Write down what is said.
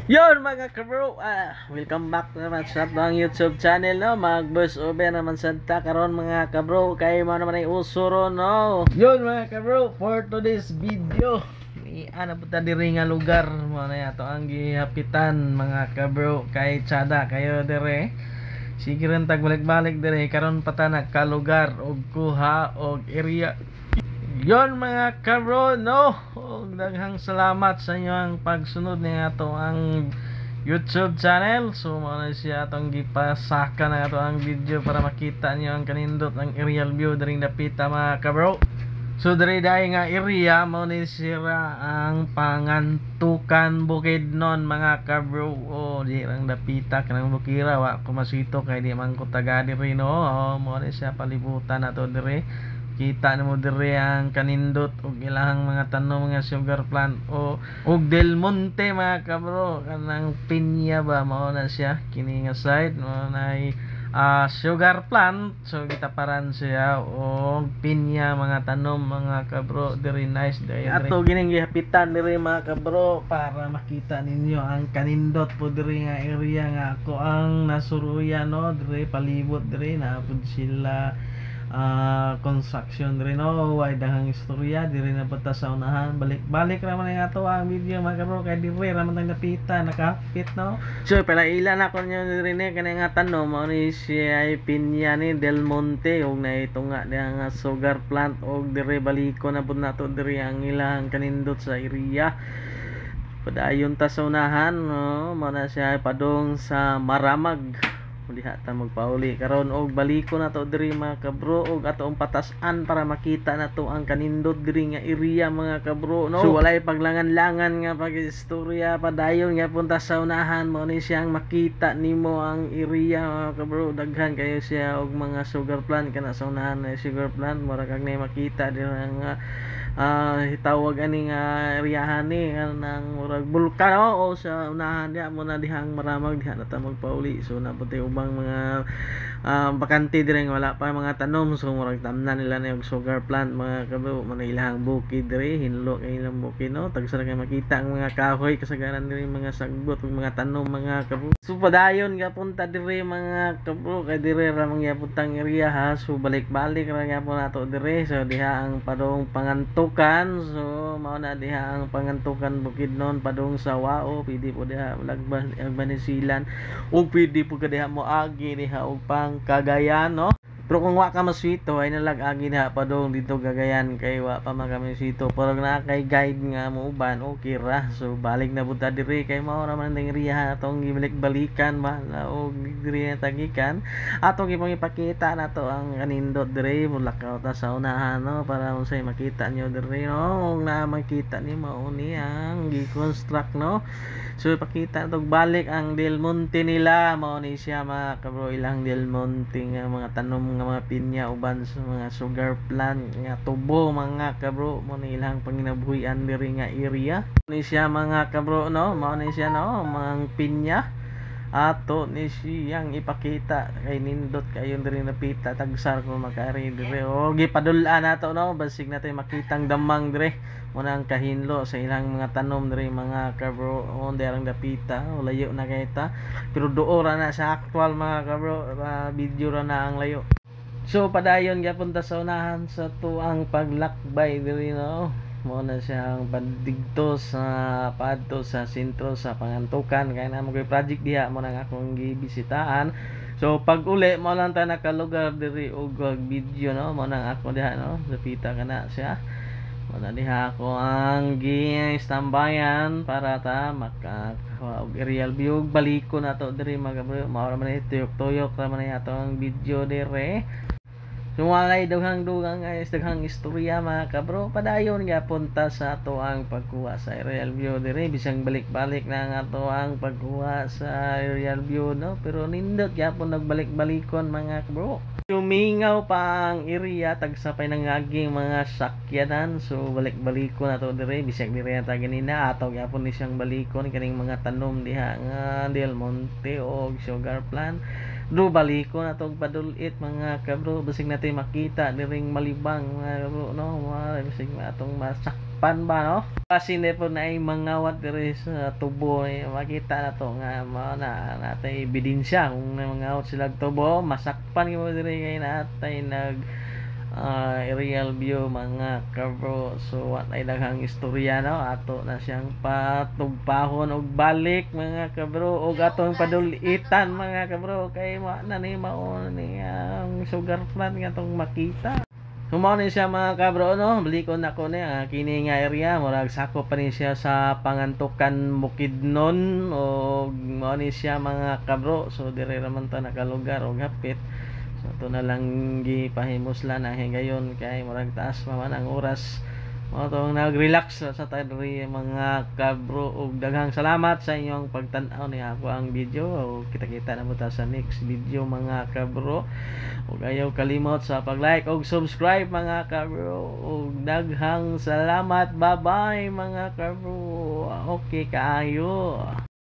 Yon, mga kabro, welcome back naman sa atong YouTube channel, no. Mag voice over naman sad ta karon, mga kabro, kay mao naman ay uso ron, no. Yon, mga kabro, for today's video, ana po ta diri nga lugar mo na ato ang gihapitan, mga kabro, kay tsada kayo dire. Sige rin tag balik-balik dire karon pa ta nagkalugar og kuha og area. Yon, mga kabro, no? Og daghang salamat sa inyong pagsunod ni ato ang YouTube channel. So, mao na siya atong gipasaka na ato ang video para makita niyo ang kanindot ang aerial view diring dapita, mga kabro. So, diri dai nga area mao ni siya ang Pangantukan, Bukidnon, mga kabro. Oh, di ang dapita kanang bukira, wa ko masito kay di man ko taga diri, no. Oh, mao ni siya palibutan nato diri. Kita nimo diri ang kanindot og ilahang mga tanom nga sugar plant o og Del Monte, mga kabro, kanang pinya ba. Mao na siya kini nga side mao na sugar plant, so gitaparan siya og pinya, mga tanom, mga kabro, diri. Nice diri ato gining gihapitan diri, mga kabro, para makita ninyo ang kanindot po diri nga area nga ako ang nasuruyan, no. Diri palibot diri na pud sila construction diri, no. Way daghang istorya, diri na pa ta sa unahan. Balik-balik ra man ang ato ang video, mga kabro, kay diri ra man tang napita nakapit, no. So pala na ko niyo diri ni kani nga tanom, mao ni siya ay pinya ni Del Monte ug naitunga diha nga sugar plant. Og diri baliko na pud nato diri ang ilang kanindot sa area. Padayon ta sa unahan, no. Mao na siya padung sa Maramag. Diha ta magpauli karon og baliko na to diri, mga kabro, og ato ang patas-an para makita nato ang kanindot diri nga area, mga kabro, no. So walay paglangan-langan nga pag-istorya, padayon nga punta sa unahan. Mao ni siyang makita nimo ang area, mga kabro. Daghan kayo siya og mga sugar plant. Kana sa unahan na sugar plant, mura kag nay makita diri nga hitawag ani nga eriyahan ni nang murag bulkan o sa unahan diha mo na dihang Maramag. Diha na ta magpauli. So napunta ubang mga bakante dire nga wala pa mga tanom, so murag tamnan nila na yung sugar plant, mga kabro. Man ilahang bukid dire, hinlo kay ilang bukid, no. Tagsa ra kay makita ang mga kahoy, kasagaran diri mga sagbot ug mga tanom, mga kabro. So padayon ga punta dire, mga kabro, kay dire ra man gyapon tang area, ha. So balik-balik ra gyapon nato dire. So diha ang padung Pangantukan. So mao na diha ang Pangantukan, Bukidnon, padung sa Wao. Pwede po diha lagbas Banisilan ug pwede po ka diha mo agi diha og pang Cagayan, no. Pero kung wa ka maswito ay nalag agi diha padung dito Cagayan kay wa pa man kami swito, pero naa kay guide nga mo uban, okay ra. So balik na pud ta diri kay mao ra man ang area atong gibalik-balikan ba og diri na tagikan atong ipangipakita nato ang kanindot diri. Mulakaw ta sa unahan, no, para unsay makita nyo diri, no. Kung na makita ni mao ni ang gi-construct, no. So ipakita natong balik ang Del Monte nila. Mao ni siya, mga kabro, ilang Del Monte nga mga tanom nga mga pinya uban sa mga sugar plant nga tubo, mga kabro. Mao ni ilang panginabuhian diri nga area ni siya, mga kabro, no. Mao ni siya, no, mga pinya ato ni siyang ipakita kay nindot kayon diri napita. Tagsar ko makaari diri o gipadul-an nato, no, basig natin makitang damang diri. Muna ang kahinlo sa ilang mga tanom diri, mga kabro. O ang dapita o layo na kay ta, pero duo ra na sa actual, mga kabro, video ra na ang layo. So padayon gyapon ta sa unahan sa tuang paglakbay diri, no. Mao na siyang padigto sa padto sa sentro sa Pangantukan kay na mo project diha mo nang akong gibisitaan. So pag uli mo lang ta nakalugar diri og video, no. Mao nang ako diha, no, dapita kana siya. Mao na diha ako ang gi-standbyan para ta makakuha og aerial view. Baliko na to diri, mga bro. Mao ra man ni tuyok-tuyok ra man ni ato ang video diri. So walay dughang dugang guys, daghang istorya, mga kabro. Padayon nga punta sa ato ang pagkuha sa aerial view diri, bisang balik-balik na nga ato ang pagkuha sa aerial view, no. Pero nindot gyapon nagbalik-balikon, mga kabro. Sumingaw pa ang area, tagsapay ng aging mga sakyanan. So balik-balikon na to diri, bisag diri na ta ganina, ato gyapon ni siyang balikon kaning mga tanom diha nga Del Monte og sugar plant. Do baliko na tong padulit, mga kabro, basig natin makita diring malibang, mga kabro, no. Mga basig atong masak Masakpan ba, no? Kasi hindi po na ay mangawat diri sa tubo eh, makita na to nga mao na natay ebidensya kung mangawat sila og tubo, masakpan gyud mo diri kay natay nag aerial view, mga kabro. So wa ay daghang istorya, no? Ato na siyang patugpahon og balik, mga kabro, og atong padulitan, mga kabro, kay wa na ni mao ni ang sugar plant nga atong makita. So mao ni siya, mga kabro, no? Balikon nako ni ang kini nga area, murag sakop pa ni siya sa Pangantukan, Bukidnon, og mao ni siya, mga kabro. So dire ra man ta nakalugar og hapit. So ato na lang gipahimuslan ang higayon kay murag taas pa man ang oras. Mao tong nag-relax sa ta diri, mga kabro, ug daghang salamat sa inyong pagtan-aw ni ako ang video ug kita-kita na mo ta sa next video, mga kabro. Ug ayaw kalimot sa pag-like ug subscribe, mga kabro. Ug daghang salamat. Bye-bye, mga kabro. Okay kaayo.